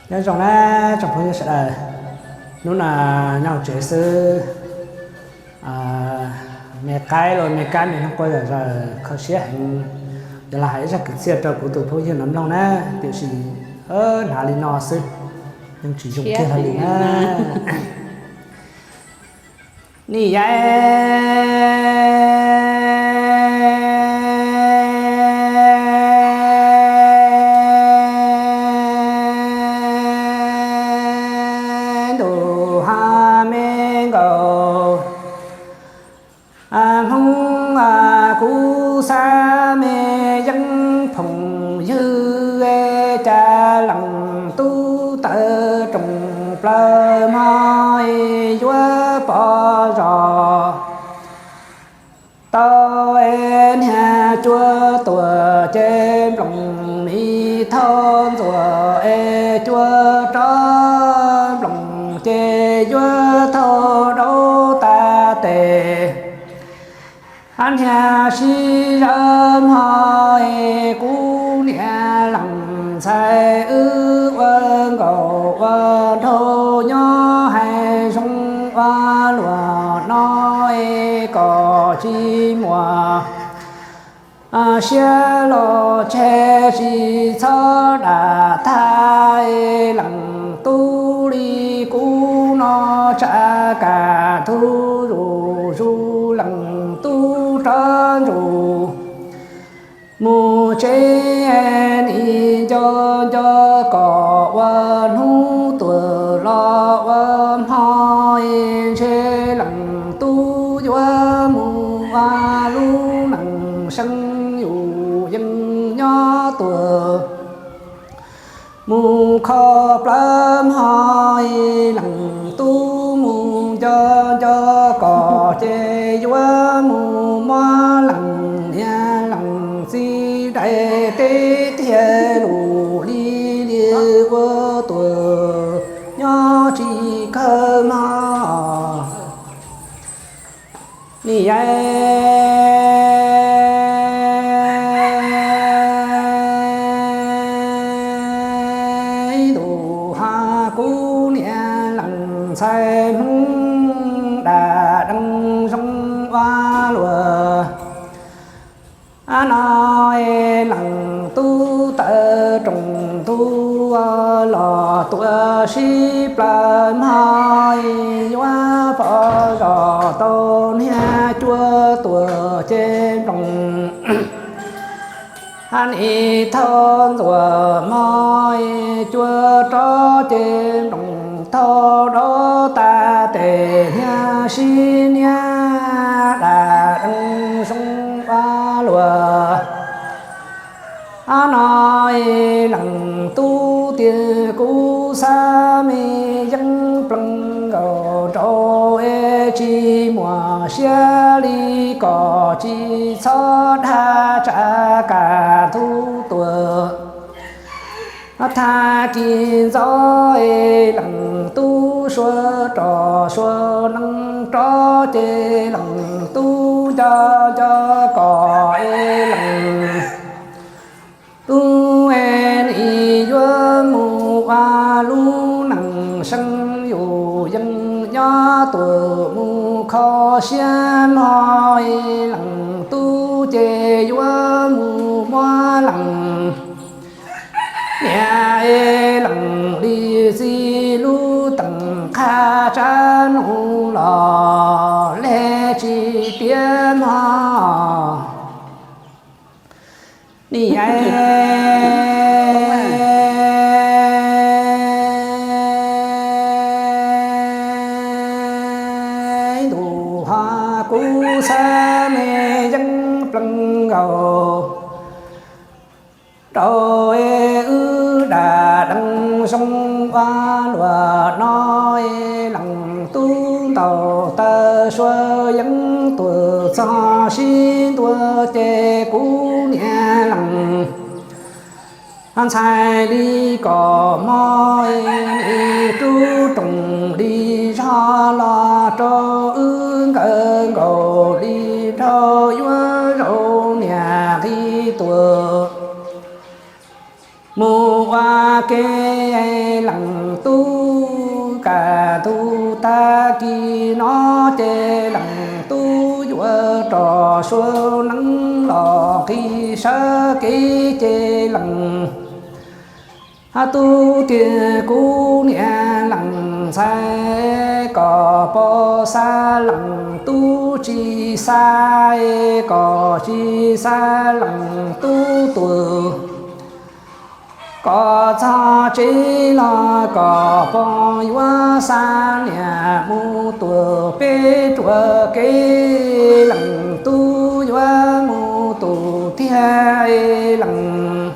Nyob zoo na tsoom phooj ywg sawv daws, hnub no nyob hauv tsev xwb, me qaib los me kab me hnub quaj zom zaws kho siab heev, yuav los hais ib zaj kwv txhiaj rau kuv tus phooj ywg no mloog na, tiam sis hnav li no xwb, yeej tsis zoo kiag li na. Nim yav ntuj ha me nkaus, Hmoob kuv xav me yeeb phooj ywg, cas leej tub tawv rooj plaws hmo yuav pom zog. Tau es niag cuab tuag ces nploos mi thauj ntxuam es cuab rov nploos ces yuav thauj daub tas tes. Hab niag sib zawv hmo es kuv niam leej ntxhais wb ua nkauj ua nraug nyob hais zoo ua luaj no es kom tsis muaj siab los tseg tsis txhob dam tag es leej tub li kuv no tsa kas ntug zuj zus leej tub rov ntsuj mus tsev, nim nco nco kom ua hnub tuag los ua hmo es ntshe leej tub yuav mus ua lub neej seeb yus yeej nyob tuag. Mus kho plawv hmo leej tub mus nco nco kom ces yuav mus muab leej niam leej txiv daim teb tiag lus li li ua tuag nyob tsis kawg hmo. Nim yav ntuj ha kuv niam leej ntxhais Hmoob dam dees zoo ua luaj no es leej tub tawv rooj ntug los tuaj sib plawv hmo yuav pom zog tau niag cuab tuag ces nploos hab nim thauj ntxuam hmo cuab rov ces nploos thauj daub tas tes niag sib niag dam dees zoo ua luaj no es leej tub tiag kuv xav me yeeb plees nkaus nraud es tsis muaj siab li kom tsis txhob dhab tsa kas ntug tuag. Thaj kis ntxov es leej tub suav rog suav nees rov ces leej tub nco nco kom es leej tub es nim yuav mus ua lub neej seeb yus yeej nyob tuag mus kho siab hmo es leej tub ces yuav mus muab leej niam es leej li txiv lub teem qhab tsab nus los leg tsis tiav hmo. Nim yav ntuj ho kuv xav me yeeb plees nkaus rau es wb dam dees zoo ua luaj no es leej tub ntaus taw suav yeeb tuag txog sib ntua ces kuv niam leej ntxhais li kom mob es rub rooj li zog los rau wb nkawd nkaus li nraug yuav zaum niam nqi tuag mus ua ke. Leej tub, kaj ntug tag kis no ces leej tub yuav rov suav neeb los nqis sawv kev ces leej tub tias kuv niam leej ntxhais, kom pog xav leej tub tsis xav, kom tsis xav leej tub tuag. Koj txog tsev los kom pog yuav xa niam mus tuag peb ruam kev, leej tub yuav mus tus tiag leej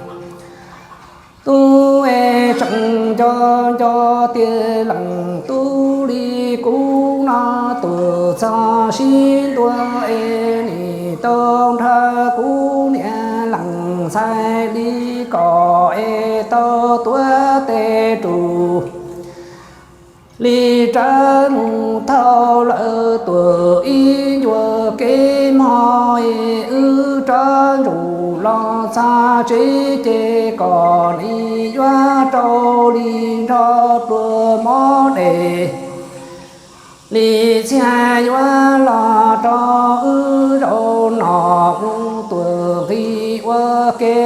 tub es tseem nco nco tias leej tub li kuv no tuag txog sib ntua es nim tau nrog kuv niam leej ntxhais li kom es tau tuav tes rus li rawv mus thauj lawv tuag ib ncua kev mog es wb rov ntsum los txog tsev ces kom nim yuav rau li nrog pluas mob des li txiag yuav los rau wb zaum no mus tuag nqis ua ke,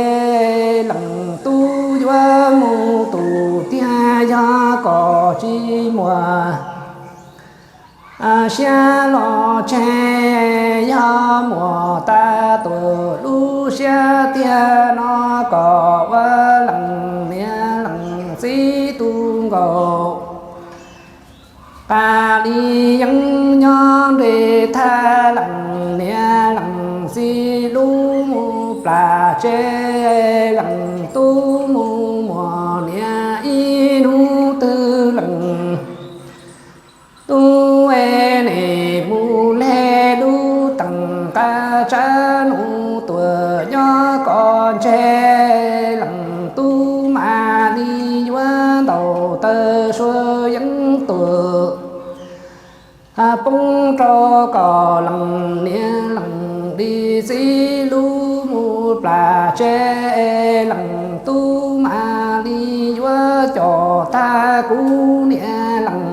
leej tub yuav mus tus tiag yog kom tsis muaj siab los tseg, yog muaj tag tuag lub siab tiag no kom ua leej niam leej txiv tu nkaus. Qas li yeeb nyob nres thaj leej niam leej txiv lub mus plam tsev, leej tub mus muaj niam ib hnub twg leej tub es nim mus hle lub teem qab tsab nus tuag nyob kom ntseg, leej tub mam li yuav ntaus taw sua yeeb tuag poob rau kom leej niam leej li txiv lub mus plam tsev, leej tub mam li yuav coj tag kuv niam leej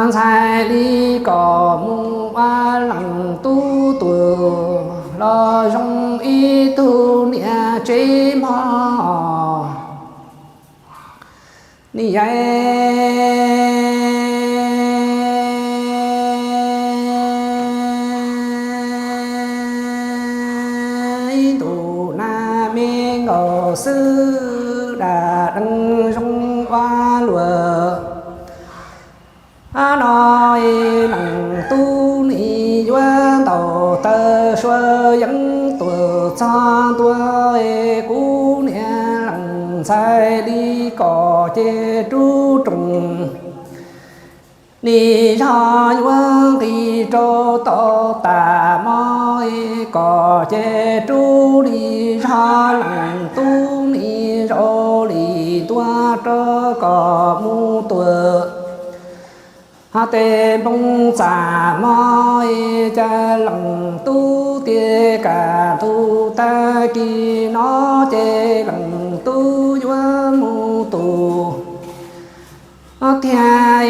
ntxhais li kom mus ua leej tub tuag los zoo ib tug niam tsev mog. Ni yai ntuj na me nkaus xwb dam dees zoo ua luam no, leej tub nim yuav ntaus taw sua yeeb tuag txog ntua, kuv niam leej ntxhais li kom ces rub roos li zog yuav nqis rau tau tas mog, kom ces rub li zog leej tub nim zaum li ntua rau kom mus tuag ho tej npoo txaj mog, cas leej tub tias kaj ntug tag kis no ces leej tub yuav mus tus tiag,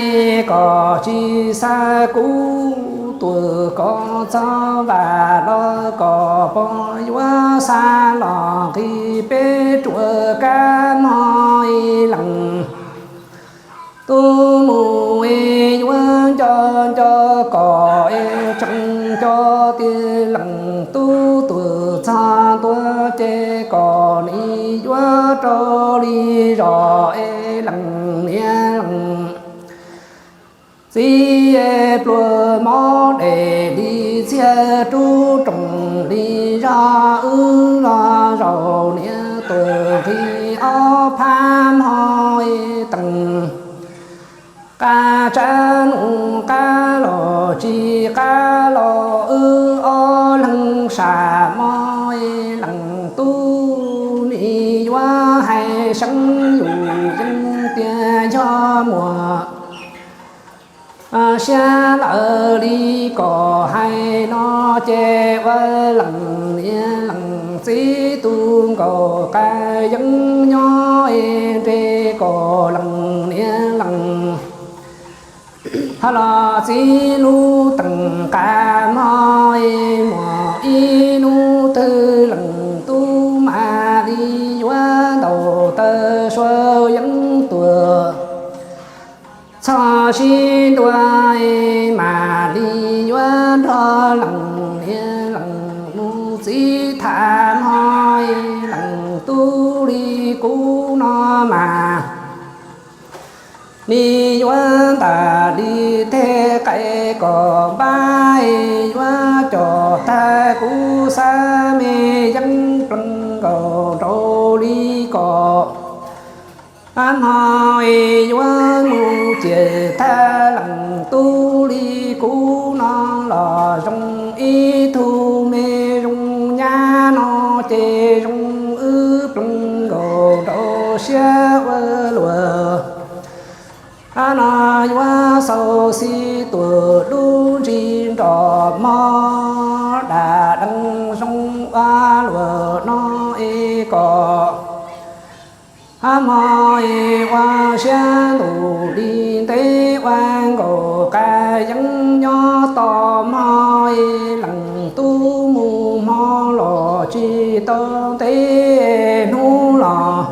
kom tsis xa kuv tuag kom txog vam los kom pog yuav xa los nqis peb ruam kab mog leej tub mus es yuav nco nco kom es tseem nco tias leej tub tuag txog ntua ces kom nim yuav rau li zog es leej niam leej txiv pluas mob des li txiag rub roos li zog wb los zaum niam tuag nqis ob phab mog teem qab tsab nus qab los tsis qab los wb ob leeg sam mog leej tub nim yuav hais seev yus yeej tias yog muaj siab lawm li kom hais no ces ua leej niam leej txiv tu nkaus qas yeeb nyob es nres kom Ho los txij lub teem qab hmo muaj ib hnub twg leej tub mam li yuav ntaus taw sua yeeb tuag. Txog sib ntua mam li yuav nrog leej niam leej mus txij tham hmo leej tub li kuv no mas li yuav ntam li tej qe kom npab, yuav coj tag kuv xav me yeeb plees nkaus nraud li kom. Ab, hmo yuav mus ciam tag leej tub li kuv no los zoo ib tug me zoo nyab no ces zoo wb plees nkaus rau siab ua luaj. Ab, no yuav xau xib tuam dub ntsis nroj mog, dab dees zoo ua luaj no es kom. Ab, hmo es ua siab ntuj li ntev ua nkaus qab yeeb nyob tos hmo es leej tub mus hmo los tsis tau ntev, hnub los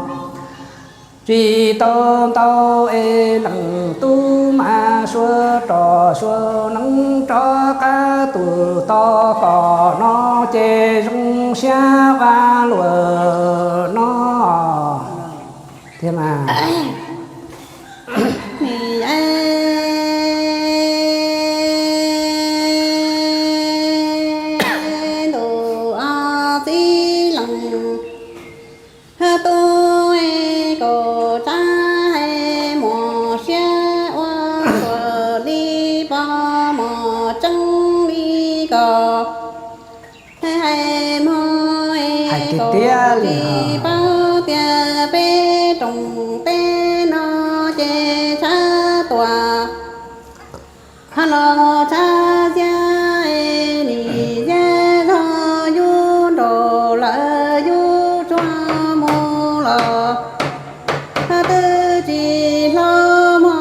tsis tau ntau es leej tub mas sua roj sua neeb rov qab tuaj tos kom no ces zoo siab ua luaj no thiab mas. Ntuj txib leej tub kaum tsib, hais muaj siab ua luaj li pom muaj tseeb li ko. Hais hmo kaum tsis paub tias peb rooj teb no ces tshav tuaj. Hab los tshav xiab es nim ziab zog yub nraum lawv yub tsuag mus los. Hab twb tsis hlob hmo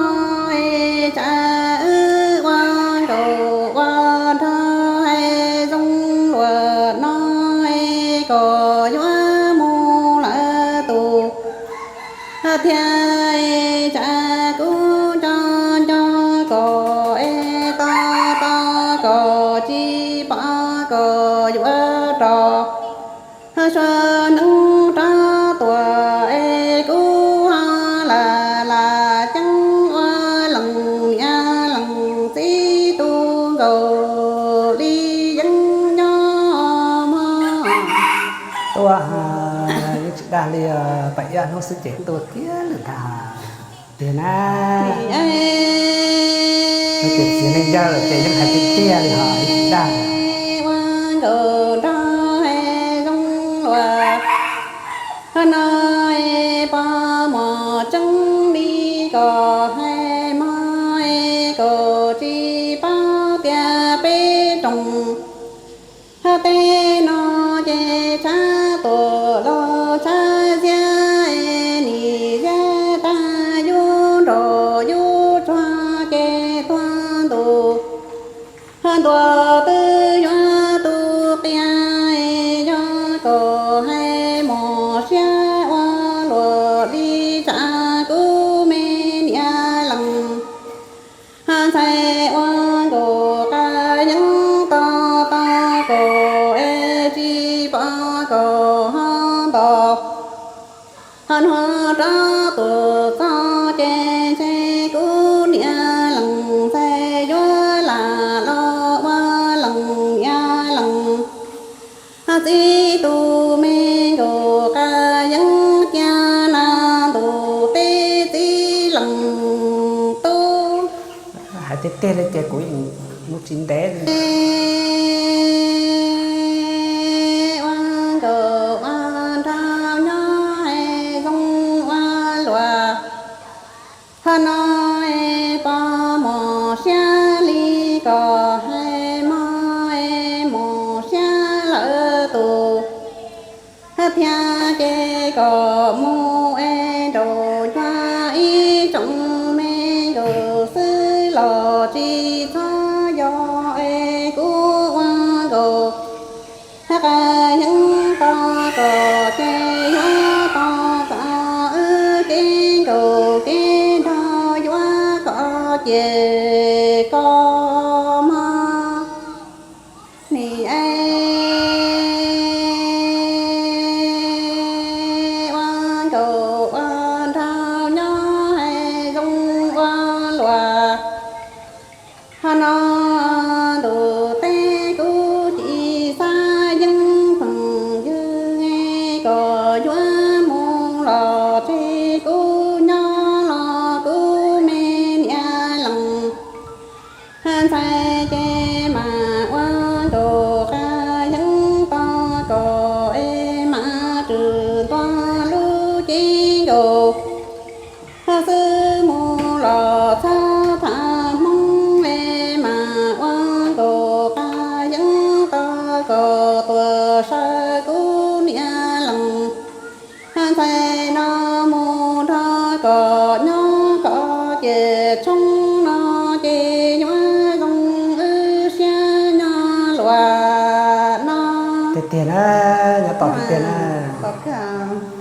es tsam wb ua nkaus ua nrog hais zoo luaj no es kom yuav mus lawm tus. Hab thiab es tsam kuv nco nco kom es tos tos kom tsis pom kom yuav rov. Hab sua neeb rov tuaj es kuv ho lam lam ceeb ua leej niam leej txiv tu nkaus li yeeb nyob mog. Tuaj, yeej tsis dag li, pab ib ob hnub xwb ces tuaj kiag lawm ntag tiag na. Hnub tias txiv neej yawg ces yeej hais tiag tiag li ho yeej tsis dag. Ua nkaus nrog hais zoo luaj no es pom muaj tseeb li kom hais hmo es kom tsis paub tias peb rooj hab teb no ces tshav tuaj los tshav xiab es nim ziab tag yub nraum yub tsuag ces tuag ntuj. Hab ntuj twb yuav tu qia es yog kom hais muaj siab ua luaj li tsam kuv me niam leej. Hab ntxhais ua nkaus qab yeeb tos tos kom es tsis pom kom ho nto. Hab hnub rov tuaj txog ces ntshe kuv niam leej ntxhais yuav lam los ua leej niam leej. Hab txiv tus me nkaus qab yeeb cia na ntuj teb txiv leej tub. Hais tiag tiag li ces kuv yeej mus tsis ntev li. Ua nkaus ua nrog nyob hais zoo ua luaj. Hab no es pom muaj siab li kom hais hmo es muaj siab lawm tus. Hab thiab ces kom mus es nraum cuag ib tsoom me nkaus xwb los tsis ua nraug nyob hais zoo ua luam. Ho no ntuj teb kuv tsis xav yeeb phooj ywg, kom yuav mus los tseg kuv nyob los kuv me niam leej ntxhais ces mam ua nkaus qas yeeb tos kom es mam rwm ntua lub cev nkaus xwb mus los txhob tham hmoob es mam ua nkaus qas yeeb tos kom tuaj saib kuv niam leej ntxhais no mus nrog kom nyob kom ces tshoob no ces yuav zoo wb siab nyob luam no. Tiag tiag na, nyob tos tiag tiag na.